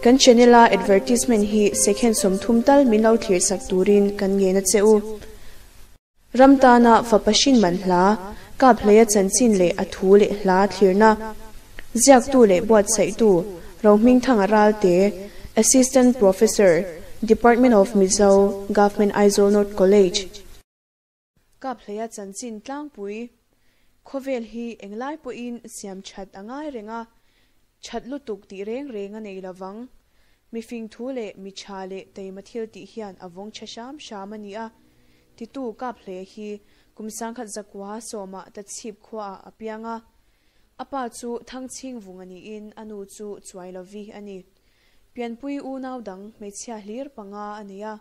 Kan channel a advertisement hi second 30 tal min lo thlir sak turin kan ngen a che u. Ram tana fapa hrin man hla, kap hleia chanchin leh a thu leh hla thlirna, ziaktu leh buatsaihtu, Rohmingthanga Ralte, Assistant Professor, Department of Mizo, Government Aizawl North College. Kap hleia chanchin tlangpui, Khawvel hi englai pawhin siam that a ngai reng a, that lutuk tih reng reng a nei lovang. Mifing thu leh mi tha leh taima thil tih hian a vawng tha hram hram a ni a. Titu kap hle hi kum 1910-ah Tachhip khuaah a piang a. A pa chu Thangchhing vung a niin a nu chu Chuailovi a ni. Pianpui unau dang hmeichhia hlir panga a nei a.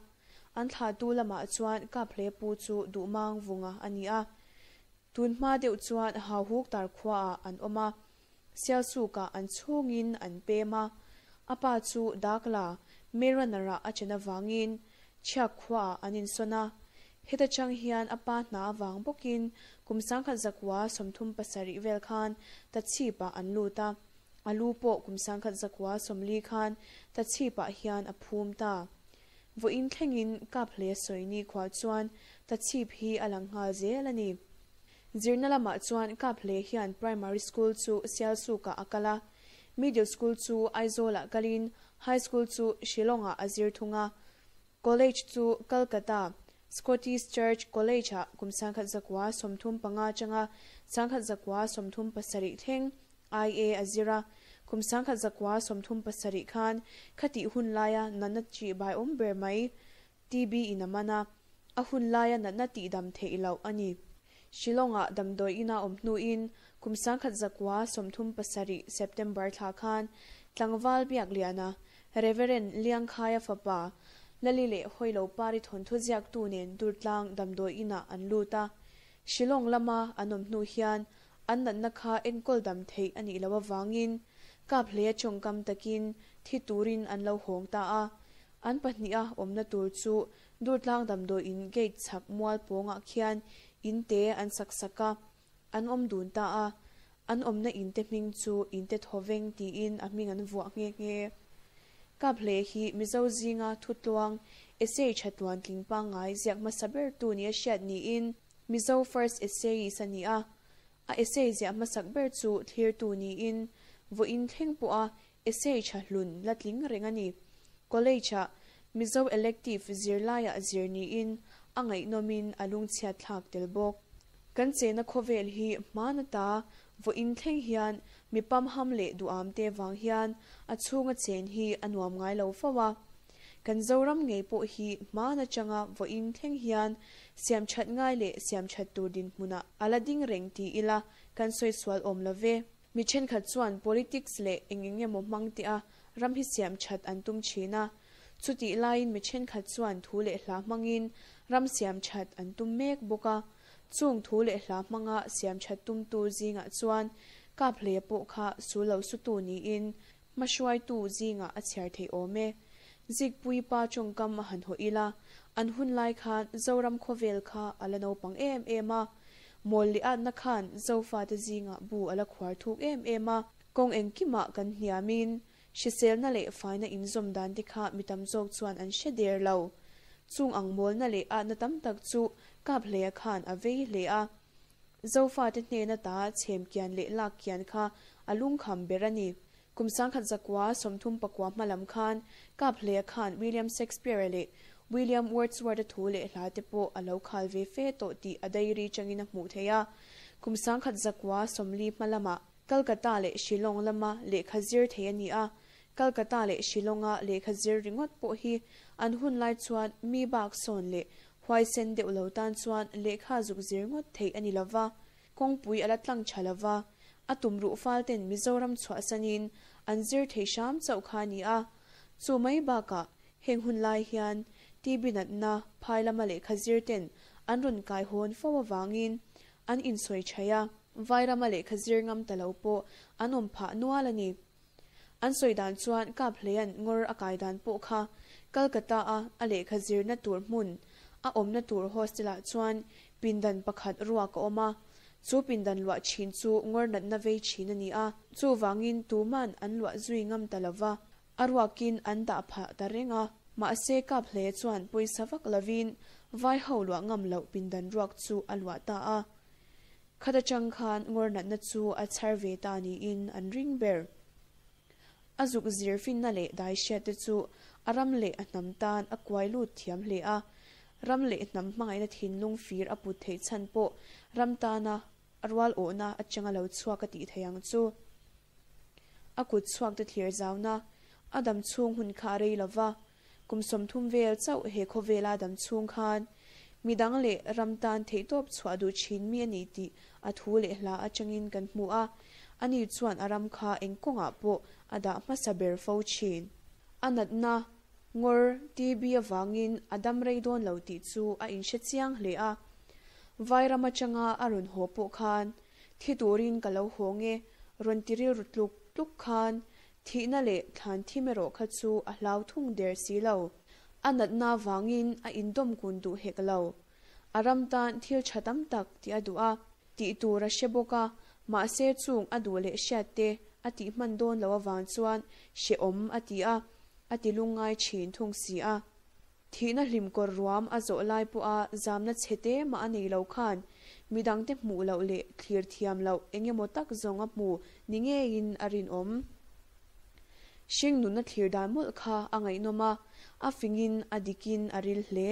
An thlahtu lamah chuan kap hle pu chu Duhmang vunga a ni a. Tun hma deuh chuan Hauhuk tar khuaah an awm a. Sialsukah an chhungin an pem a. A pa chu Dakla, Meiranara a chen avangin Chhiak khuaah an insawn a. Heta chang hian a pa hna avang bawkin kum 1937 vel khan Tachhipah an lut a. A lu pawh kum 1940 khan Tachhipah hian a phum ta. Vawiin thlengin kap hle sawi ni khuah chuan Tachhip hi a lang nghal zel a ni. Zirna lamah chuan kap hle hian primary school chu Sialsukah a kal a. Middle school chu Aizawlah kalin high school chu Shillongah a zir thung a. College chu Calcutta, Scottish Church College-ah kum 1935 atanga 1937 thleng IA a zir a. Kum 1937 khan khatih hun laia natna chi bai awm ber mai TB in a man a. A hun laia natna tih dam theih loh a ni. Shillongah damdawi ina awm hnuin kum 1937 September thla khan Tlangval Biakliana, Reverend Liangkhaia fapa, Lali leh Hawilo pari thawnthu ziaktu nen Durtlang damdawi inah an lut a. Shillong lama an awm hnu hian an natna kha enkawl dam theih a nih loh avangin kap hlea tawngkam takin thi turin an lo hawng ta a. An pahniha awmna tur chu Durtlang damdawi in gate chhak mual pawngah khian in te an sak sak a, an awm dun ta a. An awmna in te hming chu in te thawveng tiin a hming an vuah nghe nghe. Kap hle hi Mizo zinga thutluang essay thatluan tling pangngai ziak hmasa bertu ni a hriat niin Mizo first essayist a ni a. A essay ziah hmasak ber chu thlirtu niin vawiin thleng pawha essay tha hlun la tling reng a ni. College-ah Mizo elective zirlaiah zir niin a ngaihnawmin a lungchhiat thlak tel bawk. Kan chena khawvel hi hmana ta vawiin thleng hian mi pamham leh duham te vang hian a chhunga chen hi a nuam ngai lo fo a. Kan Zoram ngei pawh hi hmana tanga vawiin thleng hian siam that ngai leh siam that tur dinhmunah a la ding reng ti ila kan sawi sual awm love. Mi thenkhat chuan politics leh eng eng emaw hmang te a ram hi siam that an tum thin a. Chutih laiin mi thenkhat chuan thu leh hla hmangin ram siam that an tum mek bawk a. Chung thu leh hla hmanga siam that tumtu zingah chuan kap hle pawh kha sul lo sutu niin hmahruaitu zingah a chhiar theih awm e. Zikpui pa tawngkam a han haw ila, an hun lai khan Zoram khawvel kha a la naupang em em a. Mawl leh atna khan Zofa te zingah bu a la khuar thuk em em a. Kawng engkimah kan hniamin hriselna leh faina inzawm dan te kha mi tam zawk chuan an hre der lo. Chung ang mawlna leh atna tam tak chu kap hlea khan a vei hle a. Zofa te hnena ta chhem kian leh lak kian kha a lungkham ber a ni. Kum 1939 hmalam khan kap hlea khan William Shakespeare leh William Wordsworth a thu leh hla te pawh a lo khal ve fe tawh tih a diary changin a hmuh thei a. Kum 1940 hmalamah Calcutta leh Shillong lama lehkha zir thei a ni a. Calcutta leh Shillonga lehkha zir ringawt pawh hi an hun lai chuan mi bak sawn leh huaisen deuh lo tan chuan lehkha zuk zir ngawt theih a ni lova. Kawngpui a la tlang tha lova. A tum ruh fal ten Mizoram chhuahsanin an zir thei hram chauh kha a ni a. Chu mai bakah heng hun lai hian TB natna phai lama lehkha zir ten an rawn kai hawn fo avangin an insawi thai a. Vairama lehkha zir ngam ta lo pawh an awm phah nual a ni. An sawi dan chuan kap hlean ngawr a kai dan pawh kha Calcutta a a lehkha zirna tur hmun a awmna tur hostelah chuan pindan pakhat ruak a awm a. Chu pindan luah thin chu ngawr natna vei thin a ni a. Chu vangin tuman an luah zui ngam ta lova. A ruakin an dah phah ta reng a. Mahse Kaphleia chuan pawisa vak lovin vai ho luah ngam loh pindan ruak chu a luah ta a. Khat atang khan ngawr natna chu a chhar ve ta niin an ring ber. A zuk zir finna leh dai hriat te chu a ram leh a hnam tan a kuai lut thiam hle a. Ram leh hnam hmangaihna thinlung fir a put theih chhan pawh ram tana a rual awhna atanga lo chhuak a tih theih ang chu. A kut chhuak te thlir zauna a dam chhung hun kha a rei lo va, kum 30 vel chauh he khawvela dam chhung khan midang leh ram tan theihtawp chhuah duh thin mi a ni tih a thu leh hla atangin kan hmu a, ani chuan a ram kha eng kawngah pawh a dah hmasa ber fo thin. A natna, ngawr, TB avangin a dam rei dawn lo tih chu a inhre chiang hle a. Vairam atanga a rawn haw pawh khan Thi turin ka lo haw nge rawn ti rilru tluk tluk khan thihna leh thlan thim erawh kha chu a hlau thung der si lo. A natna vangin a indawm kun duh hek lo. A ram tan thil tha tam tak tih a duh a, tih tur a hre bawk a, mahse chung a duh leh hriat te a tih hman dawn lo avang chuan hrehawm a ti a, a ti lungngai thin thung si a. Thihna hlim kawr ruam a zawh lai pawha zamna chhe te mah a nei lo khan midangte hmuh loh leh thlir thiam loh eng emaw tak zawng a hmu ni ngeiin a rinawm. Hring nunna thlir dan mawlh kha a ngaihnawm a, a fingin a dikin a ril hle.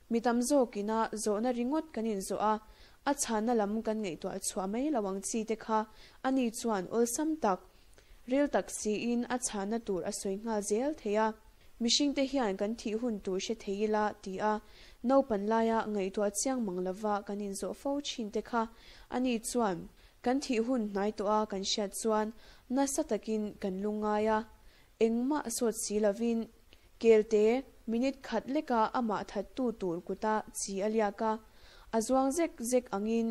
Mi tam zawkina zawhna ringawt kan inzawh a, a chhanna lam kan ngaihtuah chhuah mai lo ang chi te kha ani chuan awlsam tak, Ril tak siin a chhanna tur a sawi nghal zel thei a. Mihringte hian kan thih hun tur hre thei ila ti a, naupan laia ngaihtuah chiang mang lova kan inzawh fo thin te kha ani chuan kan thih hun hnai tawh a kan hriat chuan nasa takin kan lungngai a, engmah sawt si lovin kelte minute khat leka amah thattu tur kuta chi a liak a, a zuang zek zek angin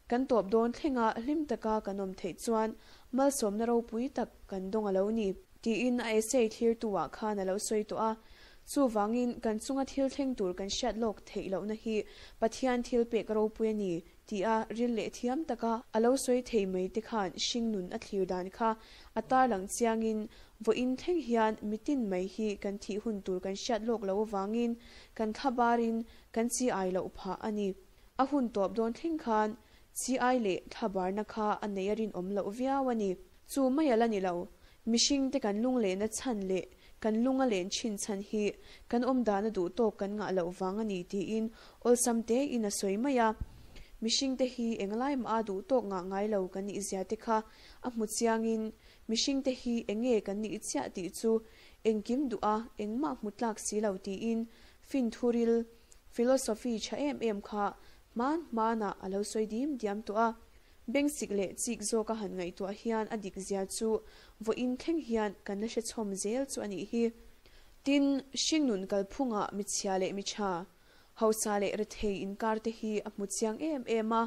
Kan tawp dawn thlenga hlim taka kan awm theih chuan malsawmna ropui tak kan dawng a lo ni, tiin a essay thlirtu-ah khan a lo sawi tawh a. Chuvangin, kan chunga thil thleng tur kan hriat lawk theih lohna hi Pathian thil pek ropui a ni, tia ril leh thiam taka a lo sawi thei mai te khan hringnun a thlir dan kha a tarlang chiangin vawiin thleng hian mitin mai hi kan thih hun tur kan hriat lawk loh avangin kan thlabarin kan chi ai loh phah a ni. A hun tawp dawn thleng khan chi-ai leh thlabarna kha a nei a rinawm loh viau a ni. Chu mai a la ni lo, mihringte kan lunglehna chhan leh kan lung a len thin chhan hi kan awmdana duh tawk kan ngah loh vang a ni tiin awlsam tein a sawi mai a. Mihringte hi englai mah a duh tawk ngah ngai lo kan nih zia te kha a hmu chiangin mihringte hi enge kan nih chiah tih chu engkim duh a engmah hmu tlak si lo tiin finthuril Philosophy tha em em kha hman hmanah a lo sawi dim diam tawh a, bengsik leh chik zawka han ngaihtuah hian a dik zia chu vawiin thleng hian kan la hre chhawm zel chu a nih hi. Tin, hringnun kalphungah michhia leh miṭha, hausa leh rethei inkar te hi a hmu chiang em em a,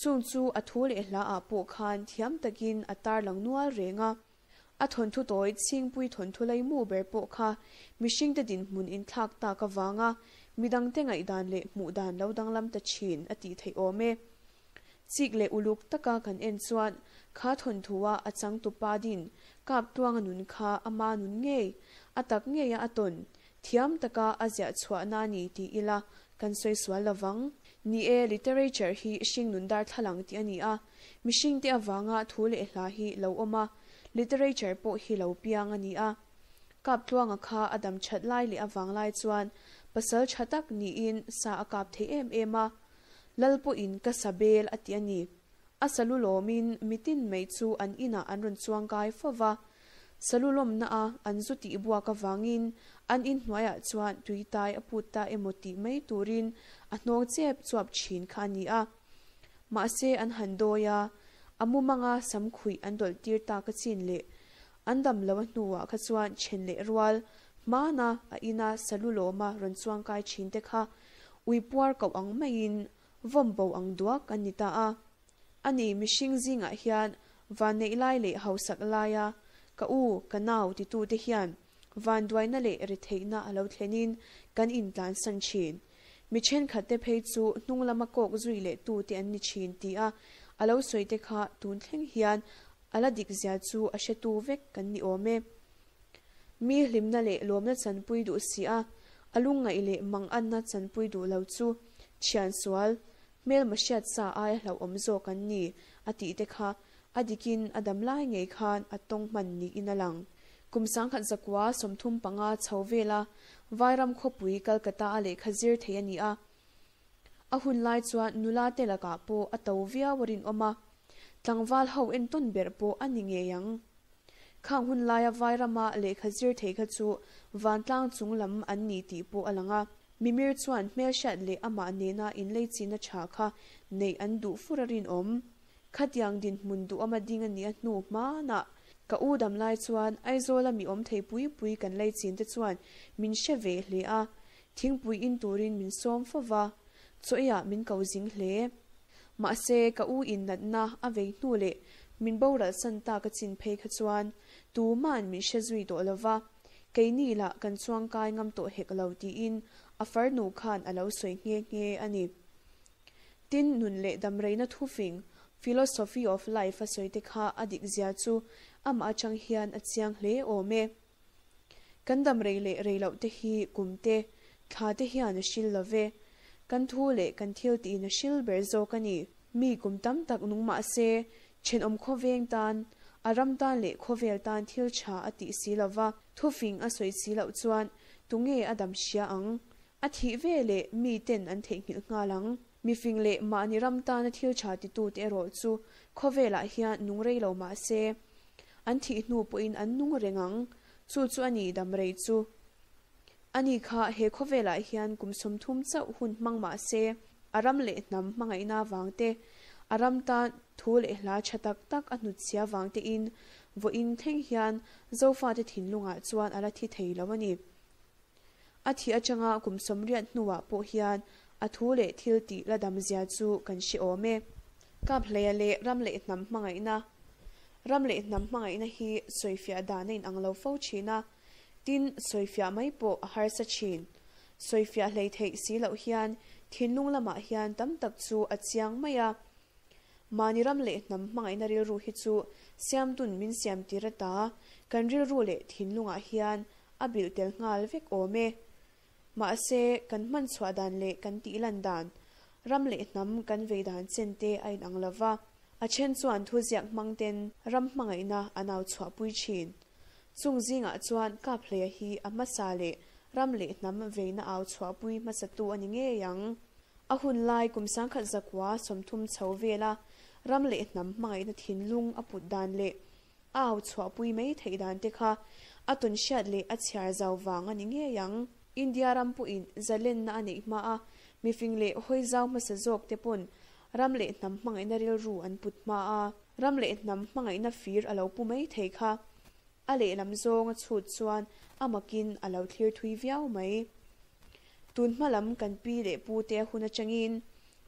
chung chu a thu leh hlaah pawh khan thiam takin a tarlang nual reng a. A thawnthu tawi Chhingpui thawnthu laimu ber pawh kha mihringte dinhmun inthlak tak avanga midangte ngaihdan leh hmuhdan lo danglam ta thin a tih theih awm e. Chik leh uluk taka kan en chuan kha thawnthua a changtupa din Kaptluanga nun kha ama nun ngei, a tak ngeia a tawn, thiam taka a ziah chhuahna a ni ti ila kan sawi sual lovang. Ni e, literature hi hringnun darthlalang tih a ni a. Mihringte avanga thu leh hla hi lo awm a, literature pawh hi lo piang a ni a. Kaptluanga kha a dam that lai leh avang lai chuan pasal tha tak niin sa a kap thei em em a. Lal pawhin ka sa bel a ti a ni. A salu lawmin mitin mai chu an inah an rawn chuang kai fo va. Salu lawmna a an zu tih buak avangin an inhnuaiah chuan tuitai a put ta emaw tih mai turin a hnawng chep chuap thin kha a ni a. Mahse an han dawi a, a mumanga sam khuih an dawlh tir tak a chin leh an dam lo a hnuah kha chuan then leh rual hmana a ina salu lawma rawn chuangkai thin te kha ui puar koh ang maiin vawm bo ang duak an ni ta a. Ani mihring zingah hian vanneih lai leh hausak laia ka u, ka nau titute hian Vanduaina leh retheihna a lo thlenin kan intlansan thin. Mi thenkhatte phei chu hnung lama kawk zui leh tute an ni thin tia a lo sawi te kha tun thleng hian a la dik zia chu a hretu vek kan ni awm e. Mi hlimna leh lawmna chanpui duh si a, a lungngaih leh manganna chanpui duh lo chu thian sual, hmelma hriat sa aia hlauhawm zawk an ni, a tih te kha a dikin a dam lai ngei khan a tawng hman niin a lang. Kum 1935 chho vela Vairam khawpui Calcutta-a lehkha zir thei a ni a. A hun lai chuan nula te lakah pawh a to viau a rinawm a, tlangval ho entawn ber pawh a ni ngei ang. Khang hun laia Vairama lehkha zir thei kha chu vantlang chung lam an ni tih pawh a lang a. Mimir chuan hmelhriat leh amah nena inleichina tha kha neih an duh fur a rinawm. Khatiang dinhmun duhawma ding a nih a hnu hmanah ka u dam lai chuan Aizawla mi awm thei pui pui kan leichin te chuan min hre ve hle a, thingpui in turin min sawm fo va, chaw eiah min ko zing hle. Mahse ka u in natna a vei hnu leh min boral san tak a chin phei kha chuan tuma'n min hre zui tawh lo va, keini lah kan chuangkai ngam tawh hek lo tiin a farnu khan a lo sawi nghe nghe a ni. Tin, nun leh damreina thufing, philosophy of life, a sawi te kha a dik zia chu amah atang hian a chiang hle awm e. Kan damrei leh rei loh te hi kum te, thla te hian a hril lo ve. Kan thu leh kan thil tiin a hril ber zawk a ni. Mi kum tam tak nung mah se, thenawm khawveng tan, a ram tan leh khawvel tan thil tha a tih si lo va, thufing a sawi si loh chuan tunge a dam hria ang? A thih ve leh mi ten an theihnghilh nghal ang. Mifing leh mahni ram tana thil tha titute erawh chu khawvelah hian nung rei lo mah se, an thih hnu pawhin an nung reng ang. Chu chu a ni dam rei chu. Ani kha he khawvelah hian kum 30 chauh hun hmang mah se, a ram leh hnam hmangaihna vang te, a ram tan thu leh hla tha tak tak a hnutchhia vang tein vawiin thleng hian Zofate thinlungah chuan a la thi thei lo a ni. A thih atanga kum 80 hnuah pawh hian a thu leh thil tih la dam zia chu kan hre awm e. Kaphleia leh ram leh hnam hmangaihna Ram leh hnam hmangaihna hi sawifiah dan a inang lo fo thin a, tin, sawifiah mai pawh a harsa thin. Sawifiah hlei theih si loh hian thinlung lamah hian tam tak chu a chiang mai a. Mahni ram leh hnam hmangaihna rilru hi chu siamtun min siam tir ata kan rilru leh thinlungah hian a bilh tel nghal vek awm e. Mahse, kan hman chhuah dan leh kan tih lan dan, ram leh hnam kan vei dan chen te a inang lo va, a then chuan thuziak hmang ten ram hmangaihna an au chhuahpui thin. Chung zingah chuan Kaphleia hi a hmasa leh ram leh hnam veina au chhuahpui hmasatu a ni ngei ang. A hun lai kum 1930 chho vela ram leh hnam hmangaihna thinlung a put dan leh a au chhuahpui mai theih dan te kha a tawn hriat leh a chhiar zau vang a ni ngei ang. India ram pawhin zalenna a neih hma a, mifing leh hawi zau hmasa zawk te pawn ram leh hnam hmangaihna rilru an put hma a, ram leh hnam hmangaihna fir a lo pu mai thei kha a lehlam zawng a chhut chuan a makin a lo thlir thui viau mai. Tun hma lam kan pi leh pu te a hun atangin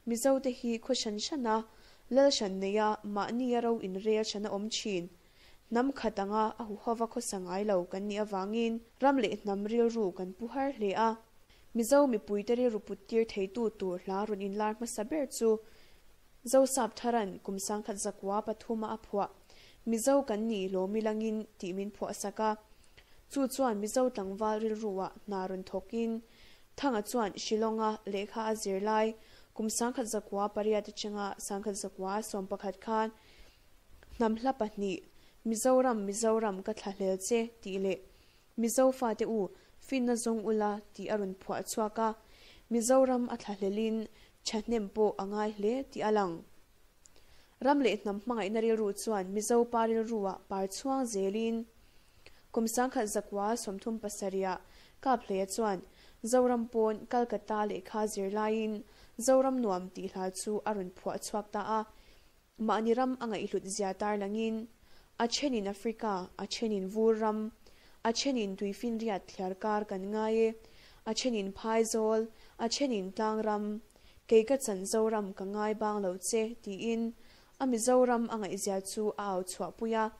Mizo te hi khaw hran hran a, lal hran nei a, mahni a ro inrel hran a awm thin. Hnam khat anga a huhova khawsa ngai lo kan nih avangin ram leh hnam rilru kan pu har hle a. Mizo mipuite rilru put tir theitu tur hla rawn inlar hmasa ber chu Zosap Tharan kum 1903 a a phuah Mizo kan ni lawmi langin tih min phuah sak a. Chu chuan Mizo tlangval rilruah hna rawn thawkin Thanga chuan Shillong-a lehkha a zir lai kum 1908 atanga 1911 khan hnam hla pahnih Mizoram Mizoram ka thlahlel che tih leh Mizo fate u finna zawng ula tih a rawn phuah chhuak a, Mizoram a thlahlelin thahnem pawh a ngai hle tih a lang. Ram leh hnam hmangaihna rilru chuan Mizo pa rilruah par chhuang zelin kum 1937 Kaphleia chuan Zoram pawn Calcutta lehkha zir laiin Zoram nuam tih hla chu a rawn phuah chhuak ta a, mahni ram a ngaihhlut zia tarlangin a thenin Africa, a thenin vur ram, a thenin tuifinriat thliar kar kan ngai e, a thenin phaizawl, a thenin tlang ram, kei ka chan Zoram ka ngai bang lo che tiin a Mizoram a ngaihzia chu a au chhuahpui a.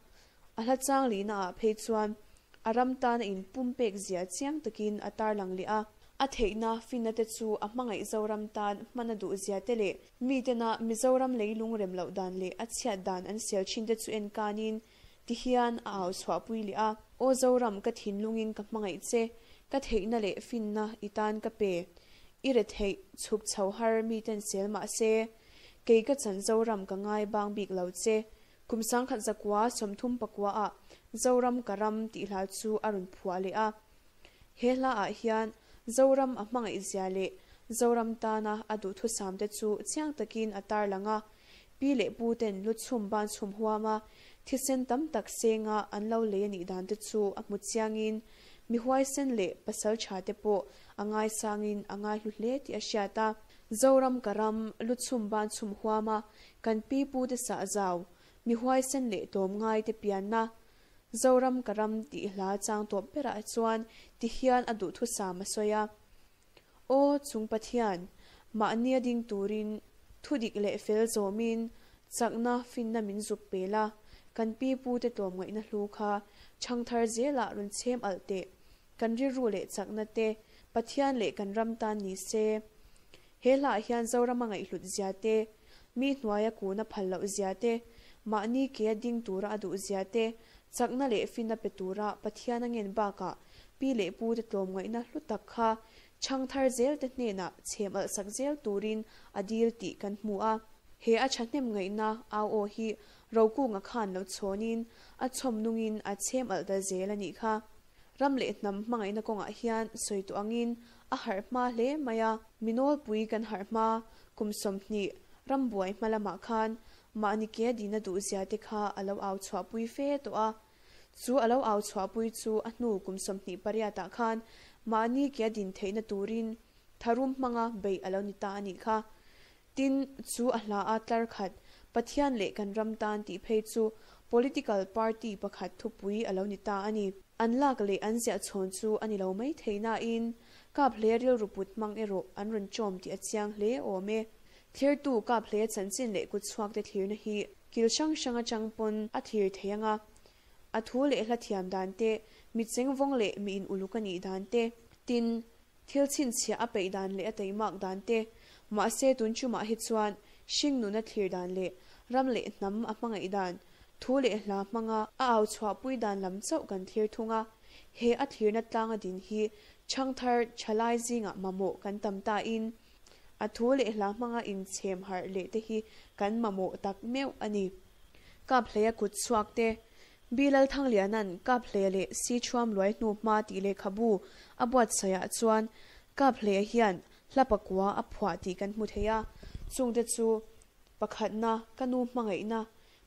A hla chang lihna ah phei chuan a ram tana in pumpek zia chiang takin a tarlang leh a. A theihna finna te chu a hmangaih Zoram tan hman a duh zia te leh mi tena Mizoram leilung rem loh dan leh a chhiat dan an sel thin te chu en kanin. Ti hian a au chhuahpui leh a. Aw Zoram, ka thinlungin ka hmangaih che, ka theihna leh finna i tan ka pe. I retheih chhuk chho har miten sel mah se, kei ka chan Zoram ka ngai bang bik lo che. Kum 1934 ah Zoram ka ram tih hla chu a rawn phuah leh a. He hla ah hian Zoram a hmangaih zia leh Zoram tana a duhthusam te chu chiang takin a tarlang a. Pi leh pu ten lu chhum ban chhum huam a, thisen tam tak senga an lo lei a nih dan te chu a hmu chiangin mi huaisen leh pasal tha te pawh a ngaisangin a ngaihlu hle tih a hriat a. Zoram ka ram lu chhum ban chhum huam a, kan pi pu te sah zau, mi huaisen leh tlawmngai te pianna Zoram ka ram tih hla chang tawp berah chuan ti hian a duhthusam a sawi a. Aw chung Pathian, mahnia ding turin thudik leh fel zawmin chakna finna min zuk pe la, kan pi pute tlawmngaihna hlu kha chhangthar zelah rawn chhem alh teh, kan rilru leh chakna te Pathian leh kan ram tan ni se. He hlaah hian Zorama ngaihhlut zia te, mi hnuaia kuna phal loh zia te, mahni kea ding tura a duh zia te, chakna leh finna pe tura Pathian a ngen bakah pi leh pu te tlawmngaihna hlu tak kha chhangthar zel te hnenah chhem alh sak zel turin a dil tih kan hmu a. He a thahnem ngaihna au aw hi Rokunga khan lo chhawnin a chhawm nungin a chhem alh ta zel a nih kha. Ram leh hnam hmangaihna kawngah hian sawi tawh angin a harh hma hle mai a. Mi nawlpui kan harh hma kum 20 rambuai hma lamah khan mahni ke dina duhzia te kha a lo au chhuahpui fe tawh a. Chu a lo au chhuahpui chu a hnu kum 28 ah khan mahni ke din theihna turin tharum hmanga beih a lo ni ta a nih kha. Tin, chu a hla a tlar khat Pathian leh kan ram tan tih phei chu political party pakhat thupui a lo ni ta a ni. An lak leh an ziah chhawn chu a ni lo mai thei nain Kaphleia rilru put hmang erawh an rawn chawm tih a chiang hle awm e. Thlirtu Kaphleia chanchin leh kutchhuak te thlirna hi kil hrang hrang atang pawn a thlir thei ang a. A thu leh hla thiam dan te, mi chengvawng leh mi in uluk a nih dan te, tin, thil chhinchhiah a peih dan leh a teimak dan te, mahse tun chumah hi chuan hring nuna thlir dan leh ram leh hnam a hmangaih dan, thu leh hla hmanga a au chhuahpui dan lam chauh kan thlir thung a. He a thlirna tlanga din hi chhangthar thalai zingah mamawh kan tam tain a thu leh hla hmanga inchhem harh leh te hi kan mamawh tak meuh a ni. Kaphleia kut chhuak te, Bilal Thangliana'n Kaphleia leh Sichhuam luai hnu hma tih lehkhabu a buatsaihah chuan Kaphleia hian hla pakua a phuah tih kan hmu thei a, chungte chu pakhatna ka nu hmangaihna,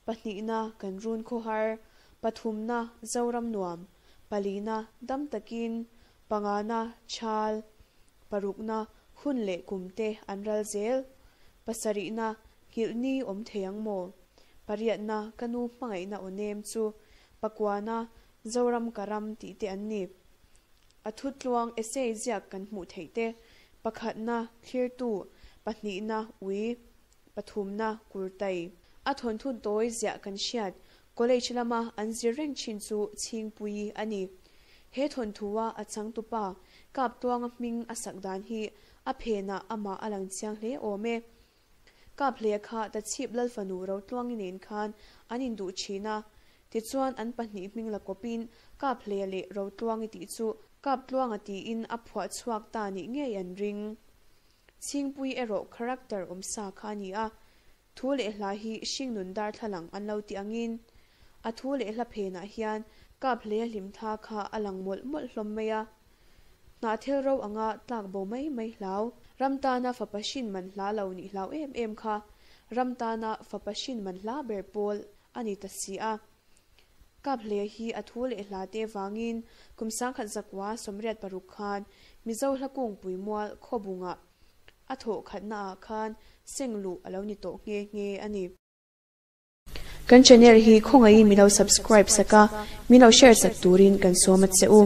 pahnihna kan run khawhar, pathumna Zoram nuam, palina dam takin, pangana chal, parukna hun leh kumte an ral zel, pasarihna nghilhni awm thei ang maw? Pariatna ka nu hmangaihna aw nem chu Pakuana Zoram ka ram tih te an ni. A thutluang essay ziak kan hmuh theih te, pakhatna thlirtu, pahnihna ui, pathumna kurtai. A thawnthu tawi ziah kan hriat college lama an zir reng thin chu Chhingpui a ni. He thawnthua a changtupa Kaptuanga hming a sak dan hi a phenah amah a lang chiang hle awm e. Kaphleia kha Tachhip Lalfanu Rotluangi nen khan an induh thin a, tichuan an pahnih hming la kawpin Kaphleia leh Rotluangi tih chu Kaptluanga tiin a phuah chhuak ta nih ngei an ring. Chhingpui erawh character awmsa kha a ni a, thu leh hla hi hringnun darthlalang an lo tih angin a thu leh hla phenah hian Kaphleia hlimthla kha a lang mawlh mawlh hlawm mai a. Hnahthel ro anga tlak bo mai mai hlau. Ram tana fapa hrin man hla lo nih hlau em em kha ram tana fapa hrin man hla ber pawl a ni ta si a. Kaphleia hi a thu leh hla te vangin kum 1986 khan Mizo hla kungpui mual Khawbungah a thawh khatnaah khan seng luh a lo ni tawh nghe nghe a ni. Kan channel hi khawngaihin min lo subscribe sak a, min lo share sak turin kan sawm a che u.